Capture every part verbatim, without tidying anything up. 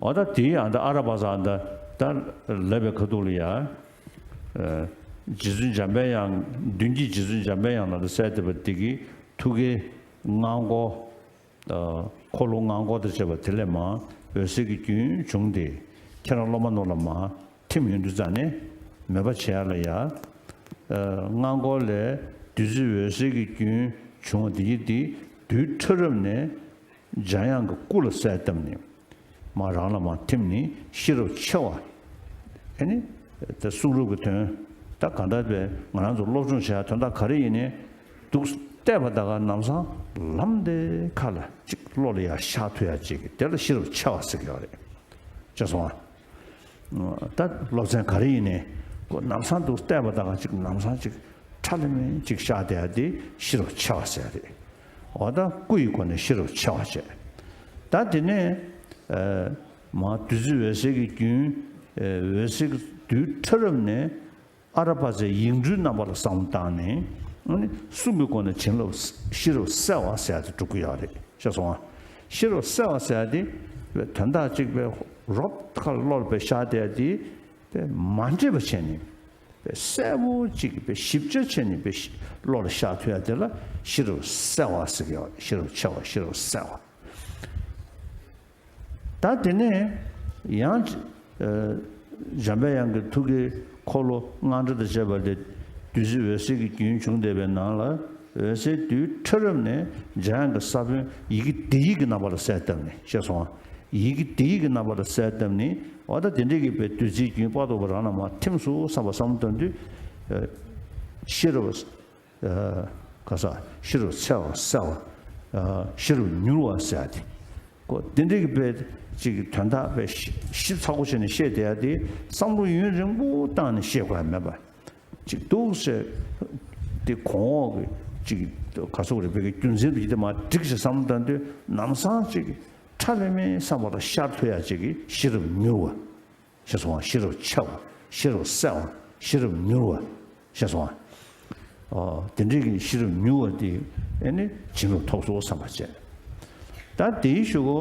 འོ་ད་དེའི་ཨ་ད་ཨ་ར་པ་ས་ཨ་ད་ད་ལབ་པའི་ཁ་ཐུག་ལ་ཡ། རྗེ་བཙུན་འཇམ་པའི་དབྱངས་མདུན་གྱི་རྗེ་བཙུན་འཇམ་པའི་དབྱངས་ལ་ད་གསལ་བཏབ་པ་དེ་གི་ཐུགས་ཀའི་སྔགས་འགོ། འཁོར་ལོ་སྔགས་འགོ་དང་བཅས་པ་དེ་ལས་མ་འོད་ཟེར་གྱི་རྒྱུན་བྱུང་སྟེ་ཁྱེད་རང་སློབ་མ་རྣམས་ལ་མ་ཐིམ་ཡོང་དུས་ཙང་ནས་མོས་པ་བྱེད་ཡ་ལ་ཡ། སྔགས་འགོ་ལས་བདུད་རྩི་འོད་ཟེར་གྱི་རྒྱུན་བྱུང་བ་དེ་ཡི་དེ་རྡུལ་ཕྲ་རབ་ནས་འཇམ་དབྱངས་ཀྱི་སྐུ་ལ་གསལ་བཏབ་ནས། མ་རང་ལ་མ་ཐིམ་ནི་ཤེས་རབ་ཆེ་བ། ཨེ་ནི། ད་གསུང་རབ་ཀྱི་དོན། ད་གང་ལྟར་པའི་ང་རང་ཚོ་སློབ་སྦྱོང་བྱ་ཡ་དོན་དག་ག་རེ་ཡིན་ནའི། འདུག་བལྟས་པ་ད་ག་ནམ་སང་ལམ་དེ་ཁ་ལ་ཅིག་བློ་ལ་ཡ་ཤར་ཐུབ་ཡ་ཅིག་དེ་ལ་ཤེས་རབ་ཆེ་བ་ཟེར་གྱི་ཡོད་རེད། ཅེས་སོང་ང་། ད་སློབ་ཚན་ག་རེ་ཡིན་ནའི། ཁོ་ནམ་སང་འདུག་བལྟས་པ་ད་ག་ཅིག་ནམ་སང་ཅིག་ཁྲ་ལེ་མེ་ཅིག་ཤར་བསྡད་ཡ་དེ་ཤེས་རབ་ཆེ་བ་ཟེར་རེད། འོ་ད་སྐུ་ཡི་སྒོ་ནས་ཤེས་རབ་ཆེ་བ་བྱས། ད་དེ་ནས་ཨ་མ་བདུད་རྩི་འོད་ཟེར་གྱི་རྒྱུན། ཨ་འོད་ཟེར་གྱི་རྡུལ་ཕྲ་རབ་ནས་ཨ་ར་པ་ཙའི་ཡིག་འབྲུའི་རྣམ་པ་ལ་བསམ་བློ་བཏང་ནས། ཨ་ནི་གསུང་གི་སྒོ་ནས་བྱིན་རླབས་ཤེས་རབ་གསལ་བ་ཟེར་ཡ་དེ་འགྲུབ་ཀྱི་ཡོད་རེད། ཤེས་སོང་ང་། ཤེས་རབ་གསལ་བ་ཟེར་ཡ་དེ་དོན་དག་གཅིག་པའི་རོབ་ཁ་ལ་བློ་ལ་པའི་ཤར་བསྡད་ཡ་དེ་པའི་མ་འདྲེས་པ་བྱས་ནས། པའི་གསལ་པོ་གཅིག་པའི་ཞིབ་ཆ་བྱས་ནས་པའི་བློ་ལ་ཤར་ཐུབ་ཡ་དེ་ལ་ཤེས་རབ་གསལ་བ་ཟེར་གྱི་ཡོད། ཤེས་རབ་ཆེ་བ། ཤེས་རབ་གསལ་བ། ད་དེ་ནས་ཡང་། ཨ་འཇམ་པའི་དབྱངས་ཀྱི་ཐུགས་ཀའི་འཁོར་ལོ་སྔགས་འགྲེལ་དང་བཅས་པ་ལས་བདུད་རྩི་འོད་ཟེར་གྱི་རྒྱུན་བྱུང་བསྡད་པའི་ནང་ལ་འོད་ཟེར་རྡུལ་ཕྲ་རབ་ནས་འཇམ་དབྱངས་ཀྱི་ས་བོན་ཡི་གེ་བདེ་ཡི་གི་རྣམ་པ་ལ་གསལ་བཏབ་ནས། ཤེས་སོང་ང་། ཡི་གེ་བདེ་ཡི་གི་རྣམ་པ་ལ་གསལ་བཏབ་ནས། འོ་ད་དེ་འདྲའི་གི་པའི་བདུད་རྩིའི་རྒྱུན་དཔག་ཏུ་མེད་པ་རང་ལ་མ་ཐིམ་སོང་བསམ་པ་བསམ་བཏང་དུས། ཤེས་རབ། ཨ་ག་ས་ཤེས་རབ་གསལ་བ་གསལ་བ། ཨ་ཤེས་རབ་མྱུར་བ་ཟེར་ཡ་དེ། ཀོ་དེ་འདྲའི་གི་པའི་ཅིག་དོན་དག་པའི་ཞིབ་ཞིབ་ཚགས་པོ་བྱས་ནས་བཤད་བསྡད་ཡ་དེ་བསམ་བློ་ཡུན་རིང་པོ་བཏང་ནས་བཤད་དགོས་ཡ་མེད་པ། ཅིག་འདུག་ཟེར། དེ་གོང་འོག་གི་ཅིག་ག་ཚོད་རེད་པའི་གི་རྒྱུ་མཚན་དེ་དེ་མ་འགྲིག་ཞེས་བསམ་བློ་བཏང་དུས་ནམ་སང་ཅིག་ཁྲ་ལེ་མེ་བསམ་པ་ལ་ཤར་ཐུབ་ཡ་ཅིག་གི་ཤེས་རབ་མྱུར་བ། ཤེས་སོང་བ། ཤེས་རབ་ཆེ་བ། ཤེས་རབ་གསལ་བ། ཤེས་རབ་མྱུར་བ། ཤེས་སོང་བ། ཨོ་དེ་འདྲའི་གི་ཤེས་རབ་མྱུར་བ་དེ་ཨེ་ནི་བྱིན་རླབས་ཐོབ་སོང་བསམ་པ་བྱས། ད་དེའི་གཞུག་གུ་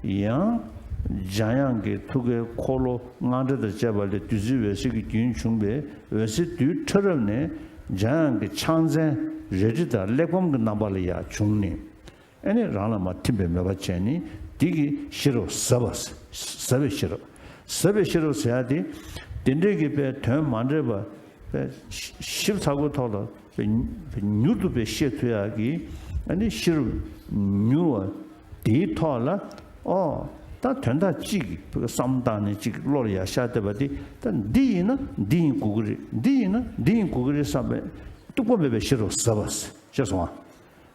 ཡང་འཇམ་དབྱངས་ཀྱི་ཐུགས་ཀའི་འཁོར་ལོ་སྔགས་འགྲེལ་དང་བཅས་པ་ལས་བདུད་རྩི་འོད་ཟེར་གྱི་རྒྱུན་བྱུང་བའི་འོད་ཟེར་རྡུལ་ཕྲ་རབ་ནས་འཇམ་དབྱངས་ཀྱི་ཕྱག་མཚན་རལ་གྲི་དང་གླེགས་བམ་གྱི་རྣམ་པ་ལ་ཡང་བྱུང་ནས། ཨེ་ནི་རང་ལ་མ་ཐིམ་པའི་མོས་པ་བྱས་ནས་དེ་གི་ཤེས་རབ་ཟབ་པ། ཟབ་པའི་ཤེས་རབ། ཟབ་པའི་ཤེས་རབ་ཟེར་ཡ་དེ། དེ་འདྲའི་གི་པའི་དོན་མ་འདྲེས་པ། པའི་ཞིབ་ཚགས་པོའི་ཐོག་ལ་པའི་མྱུར་དུ་པའི་ཤེས་ཐུབ་ཡ་གི། ཨེ་ནི་ཤེས་རབ་མྱུར་བ་དེའི་ཐོག་ལ། ཨོ་ད་དོན་དག་གཅིག་གི་བསམ་བཏང་ནས་གཅིག་བློ་ལ་ཡ་ཤར་བསྡད་པ་དེ། ད་འདི་ཡིན་ན་འདི་ཡིན་དགོས་ཀྱི་རེད། འདི་ཡིན་ན་འདི་ཡིན་དགོས་ཀྱི་རེད་བསམ་པའི་གཏུག་པ་མེད་པའི་ཤེས་རབ་ཟབ་པ་ཤེས་སོང་ང་།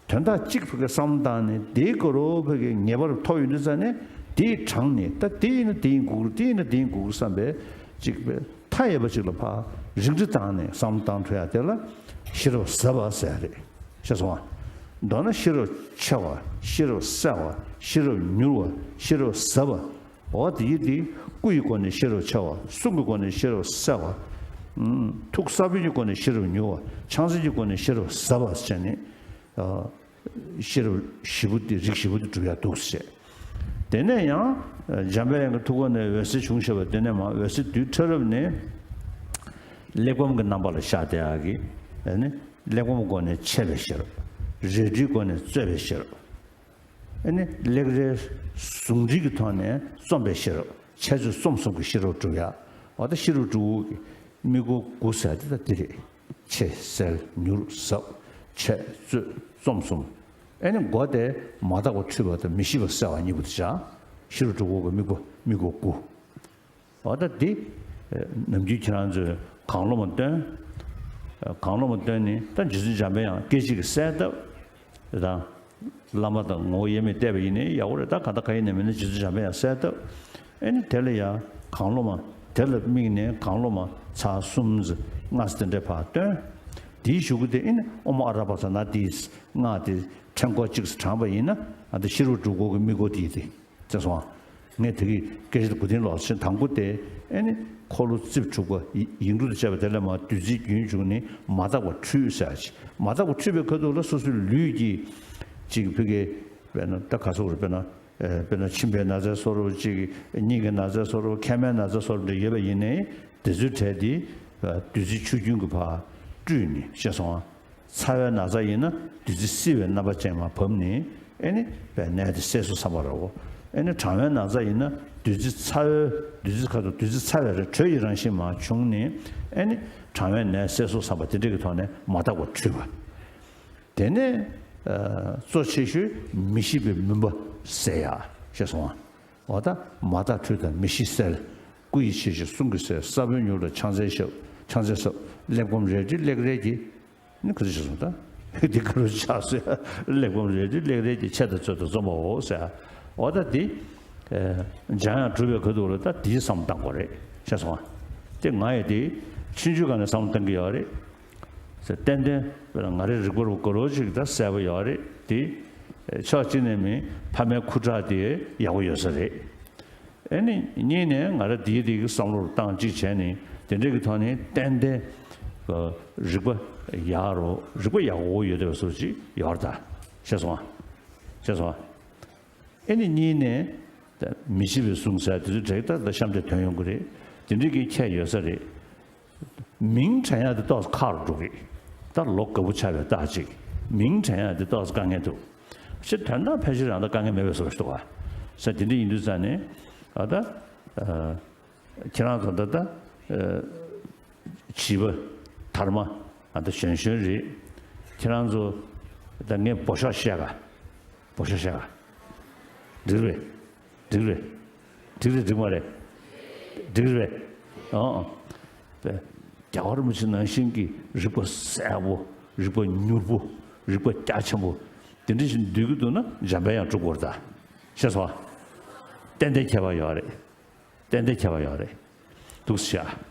དོན་དག་གཅིག་ཕ་གི་བསམ་བཏང་ནས་དེའི་སྐོར་ཕ་གི་ངེས་པར་ཐོབ་ཡོང་དུས་ཙ་ནས་དེའི་གྲངས་ནས་ད་དེ་ཡིན་ན་དེ་ཡིན་དགོས་རེད། དེ་ཡིན་ན་དེ་ཡིན་དགོས་རེད་བསམ་པའི་ཅིག་པའི་མཐའ་ཡས་པ་ཅིག་ལ་ཕར་རིགས་འགྲེ་བཏང་ནས་བསམ་བཏང་ཐུབ་ཡ་དེ་ལ་ཤེས་རབ་ཟབ་པ་ཟེར་ཡ་རེད། ཤེས་སོང་ང་། མདོར་ན་ཤེས་རབ་ཆེ་བ། ཤེས་རབ་གསལ་བ། ཤེས་རབ་མྱུར་བ། ཤེས་རབ་ཟབ་པ། འོ་དེ་ཡི་དེ། སྐུ་ཡི་སྒོ་ནས་ཤེས་རབ་ཆེ་བ། གསུང་གི་སྒོ་ནས་ཤེས་རབ་གསལ་བ། ཨུམ། ཐུགས་ས་བོན་གྱི་སྒོ་ནས་ཤེས་རབ་མྱུར་བ། ཕྱག་མཚན་གྱི་སྒོ་ནས་ཤེས་རབ་ཟབ་པ་བྱས་ནས། ཨ། ཤེས་རབ་བཞི་པོ་དེ། རིགས་བཞི་པོ་དེ་འགྲུབ་ཡ་འདུག་ཟེར། དེ་ནས་ཡང་འཇམ་པའི་དབྱངས་ཀྱི་ཐུགས་ཀ་ནས་འོད་ཟེར་བྱུང་ཞེས་པ་དེ་ནས་མ་འོད་ཟེར་རྡུལ་ཕྲ་རབ་ནས་གླེགས་བམ་གྱི་རྣམ་པ་ལ་ཤར་བསྡད་ཡ་གི། ཨ་ནི་གླེགས་བམ་སྒོ་ནས་འཆད་པའི་ཤེས་རབ། རལ་གྲིའི་སྒོ་ནས་རྩོད་པའི་ཤེས་རབ། ཨ་ནི་གླེགས་རལ་ཟུང་འབྲེལ་གྱི་ཐོག་ནས་རྩོམ་པའི་ཤེས་རབ། འཆད་རྩོད་རྩོམ་གསུམ་གྱི་ཤེས་རབ་འགྲུབ་ཡ། འོ་ད་ཤེས་རབ་དྲུག་གི་དམིགས་སྒོ་དགུ་ཟེར་དེ་ད་འདི་རེད། འཆད་གསལ་མྱུར་ཟབ། འཆད་རྩོད་རྩོམ་གསུམ། ཨེ་ནི་མགོ་དེ་མ་དག་པ་འཁྲུལ་པ་དང་མི་ཤེས་པ་གསལ་བ་གཉིས་པོ་དེ་བྱ། ཤེས་རབ་དྲུག་གི་དམིགས་པ། དམིགས་སྒོ་དགུ། འོ་ད་འདི་ནམ་རྒྱུན་ཁྱེད་རང་ཚོས་གང་བློ་མ་བཏོན། གང་བློ་མ་བཏོན་ནི་ད་རྗེ་བཙུན་འཇམ་པའི་དབྱངས་སྐད་ཅིག་གིས་གསལ་བཏབ། དེ་དང་། བླ་མ་དང་ངོ་བོ་དབྱེར་མེད་བལྟས་པ་ཡིན་ནའི་ཡག་པོ་རེད། ད་གང་ལྟར་གང་ཡིན་ནའི་མིན་ན་རྗེ་བཙུན་འཇམ་པའི་དབྱངས་གསལ་བཏབ། ཨེ་ནི་དེ་ལ་ཡ་གང་བློ་མ། དེ་ལ་དམིགས་ནས་གང་བློ་མ་ཚར་གསུམ་ཙམ་ལྔ་ཙམ་དེ་འདྲའི་བར་བཏོན། དེའི་གཞུག་གུ་དེ་ཨེ་ནི་ཨོཾ་ཨ་ར་པ་ཙ་ན་དྷཱིཿ་སྔགས་དེ་ཕྲེང་སྐོར་གཅིག་ཙམ་བགྲངས་པ་ཡིན་ན། ཨ་ད་ཤེས་རབ་དྲུག་སྐོར་གྱི་དམིགས་སྒོ་དེ་ཡིན་ཏེ། ཅེས་སོང་ང་། ངས་དེ་གི་སྐད་ཆ་དེ་གོ་དོན་ལོག་ཕྱིན། དང་པོ་དེ་ཨེ་ནི་འཁོར་ལོ་རྩིབས་དྲུག་པ་ཡིག་འབྲུ་དང་བཅས་པ་དེ་ལས་མ་བདུད་རྩིའི་རྒྱུན་བྱུང་ནས་མ་དག་པ་འཁྲུལ་ཟེར་ཡ་ཅིག་མ་དག་པ་འཁྲུལ་པའི་ཁ་ཐུག་ལ་སོ་སོའི་ལུས་ཀྱི་ཅིག་ཕ་གི་དཔེར་ན་ད་ག་ཚོད་རེད། དཔེར་ན་ དཔེར་ན་མཆིན་པའི་ན་ཚའི་བཟོ་འདྲ་པོ་གཅིག་གི་སྙིང་གི་ན་ཚའི་བཟོ་འདྲ་པོ་མཁལ་མའི་ན་ཚའི་བཟོ་འདྲ་པོ་འདྲ་ཡོད་པ་ཡིན་ནའི་དེ་ཚོའི་གྲས་དེ་བདུད་རྩི་ཆུ་རྒྱུན་གྱིས་ཕར་བཀྲུས་ནས་ཤེས་སོང་ཨ། ཚ་བའི་ན་ཚ་ཡིན་ན་བདུད་རྩི་བསིལ་བའི་རྣམ་པ་ཅན་མར་བབས་ནས་ཨེ་ནི་པའི་ནད་དེ་སེལ་སོང་བསམ་པ་རེད་བོ། ཨེ་ནི་གྲང་བའི་ན་ཚ་ཡིན་ན་བདུད་རྩི་ཚ་བའི་བདུད་རྩི་ཁ་དོག་བདུད་རྩི་ཚ་བའི་རེད་དྲོད་ཀྱི་རང་བཞིན་མར་བྱུང་ནས་ཨེ་ནི་གྲང་བའི་ནད་སེལ་སོང་བསམ་པ་དེ་འདྲ་གི་ཐོག་ནས་མ་དག་པ་འཁྲུད་པ། དེ་ནས་གཙོ་ཆེ་ཤོས་མི་ཤེས་པའི་མུན་པ་སེལ་ཡག་ཤེས་སོང་ཨ། འོ་ད་མ་དག་འཁྲུད་དང་མི་ཤེས་སེལ། སྐུ་ཡི་ཕྱི་བཞིན་གསུང་གིས་སེལ། ས་བོན་མྱུར་དང་ཕྱག་འཚལ་ཞབས་ཕྱག་འཚལ་ཞབས། གླེགས་བམ་རལ་གྲི་གླེགས་རལ་གྱིས། ནི་ག་ཚོད་ཤེས་སོང་ད། འདི་ག་རུ་ཆགས་སོ་ཡ། གླེགས་བམ་རལ་གྲི་གླེགས་རལ་གྱིས། ཆད་དང་རྩོད་དང་རྩོམ་པའོ་ཟེར། འོ་ད་འདི། འཇམ་དབྱངས་གྲུབ་པའི་ག་དུས་ལ་ད་འདིའི་བསམ་བཏང་དགོས་རེད་ཤེས་སོང་ཨ། དེ་ང་ཡི་དེ་ཆུང་ཆུང་སྒང་ནས་བསམ་བློ་བཏང་གི་ཡོད་རེད། ཏན་ཏན་དཔེར་ན་ང་རའི་རིག་པ་རུ་ག་རོ་ཅིག་ད་གསལ་པོ་ཡོད་རེད་དེ། ཕྱོགས་གཅིག་ནས་མིན་ཕ་མའི་ཁུ་ཁྲག་དེ་ཡག་པོ་ཡོད་ས་རེད། ཨེ་ནི་གཉིས་ནས་ང་ར་དེའི་དེ་གི་བསམ་བློ་རུ་བཏང་གཅིག་བྱས་ནས་དེ་འདྲས་ཀྱི་ཐོག་ནས་ཏན་ཏན་རིག་པ་ཡག་རོ་རིག་པ་ཡག་པོ་ཡོད་བསྡད་པ་བཟོ་ཅིག་ཡོད་རེད་ད། ཤེས་སོང་ཨ། ཤེས་སོང་ཨ། ཨེ་ནི་གཉིས་ནས་ད་མི་ཤེས་པའི་གསུང་ཟེར་དེ་ཚོ་དྲེག་ད་ད་གཤམ་དེ་ཐོན་ཡོང་གི་རེད། དེ་འདྲས་ཀྱི་ཁྱད་ཡོད་ས་རེད། མིང་དྲན་ཡག་དེ་ཏོག་ཙམ་ཁག་རུ་འགྲོ་གི། ད་ལོ་རྒབ་པོ་ཆགས་པའི་རྟགས་ཅིག་མིང་དྲན་ཡག་དེ་ཏོག་ཙམ་དཀའ་ངལ་འདུག་ཕྱི་དོན་དག་ཕལ་ཆེར་ཡང་ད་དཀའ་ངལ་མེད་པའི་བཟོ་ཞིག་འདུག་ག་ས་དེ་འདྲ་ཡིན་དུས་ཙང་ནས་ཨ་ད། ཁྱེད་རང་ཚོ་ད་ལྟ་བྱིས་པ་དར་མ་ཨ་ད་གཞོན་གཞོན་རེད། ཁྱེད་རང་ཚོ་ད་ངས་འབོ་ཤོག་བཤད་ག་འབོ་ཤོག་བཤད་ག་འགྲིག་རེད། འགྲིག་རེད། འགྲིག་རེད་འགྲིག་མ་རེད། འགྲིག་རེད། ཨང་། རྒྱལ་བ་རིན་པོ་ཆེ་ནང་བཞིན་གྱི་རིག་པ་གསལ་པོ། རིག་པ་མྱུར་པོ། རིག་པ་རྒྱ་ཆེན་པོ། དེ་འདྲ་ཞིག་འདོད་ཀྱི་འདུག་ན་འཇམ་དཔལ་དབྱངས་སྒྲུབ་དགོས་རེད་ད། ཤེས་སོང་ཨ། ཏན་ཏན་ཁྱད་པར་ཡོད་རེད། ཏན་ཏན་ཁྱད་པར་ཡོད་རེད། འདུག་སེ་བྱ།